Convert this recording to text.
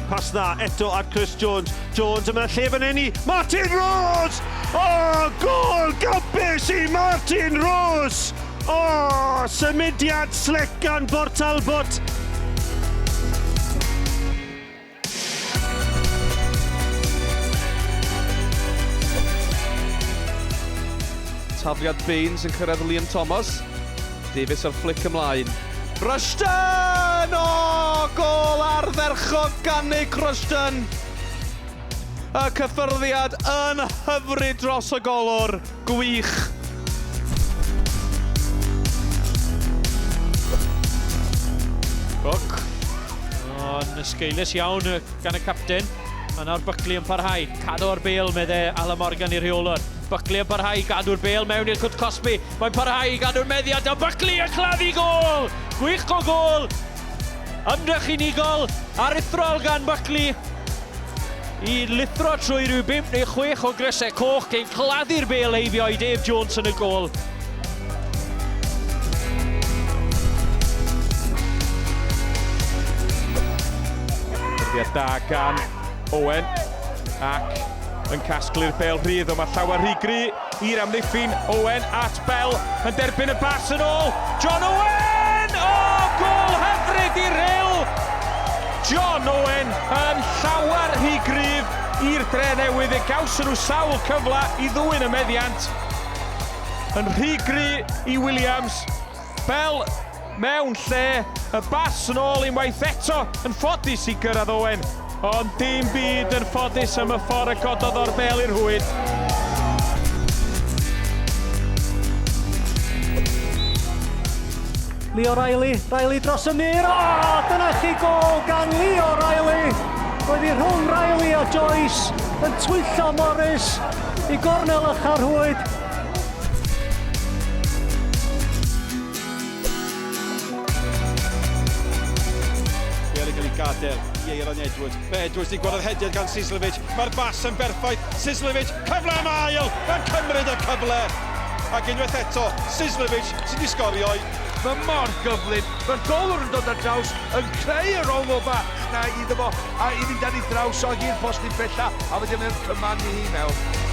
Pas dda eto at Chris Jones. Jones yma lle fan hyn i Martin Rose! O, oh, gol gampus i Martin Rose! O, oh, symudiad slick gan Bort Talbot. Tafliad Baines yn cyrraedd Liam Thomas. Davies ar fflic ymlaen. Rushton! O, oh, gol ardderchog gan Nick Rushton! Y cyffyrddiad yn hyfryd dros y golwr. Gwych! Cook. Ond ysgeulus iawn gan y capten. A nawr Buckley yn parhau. Cadw'r bêl, medde Alan Morgan i'r rheolwr. Buckley yn parhau i gadw'r bêl mewn i'r cwt cosbi. Mae'n parhau i gadw'r meddiant a Buckley yn claddu gôl! Gwych o gôl! Ymdrech unigol aruthrol gan Buckley i lithro trwy rhyw 5 neu 6 o grysau coch cyn claddu'r bêl heibio i Dave Jones yn y gôl. Hyrddiad da gan Owen ac yn casglu'r bêl rhydd, ond mae llawer rhy gry i'r amddiffyn. Owen at Bell yn derbyn y bas yn ôl. John Owen! O, oh, gol hyfryd i Rhyl! John Owen yn llawer rhy gryf i'r dre newydd. Fe gawson nhw sawl cyfle i ddwyn y meddiant. Yn rhy gry i Williams. Bell mewn lle, y bas yn ôl unwaith eto, yn ffodus i gyrraedd Owen, ond dim byd yn ffodus am y ffordd y cododd o'r bel i'r rhwyd. Leo Riley, Riley dros y mur, o, oh, dyna chi gol gan Leo Riley! Roedd hi rhwng Riley a Joyce yn twyllo Morris i gornel ycha'r rhwyd. Bale yn cael ei gadael i Eiron Edwards. Mae Edwards wedi gweld yr hediad gan Sislevic. Mae'r bas yn berffaith. Sislevic, cyfle am ail! Mae'n cymryd y cyfle! Ac unwaith eto, Sislevic sydd wedi sgorio. Mae mor gyflym. Mae'r golwr yn dod ar draws, yn creu yr ongl bach na iddo fo, a i fynd ar ei draws o i'r postyn pella, a wedyn mae'n cymannu hi mewn.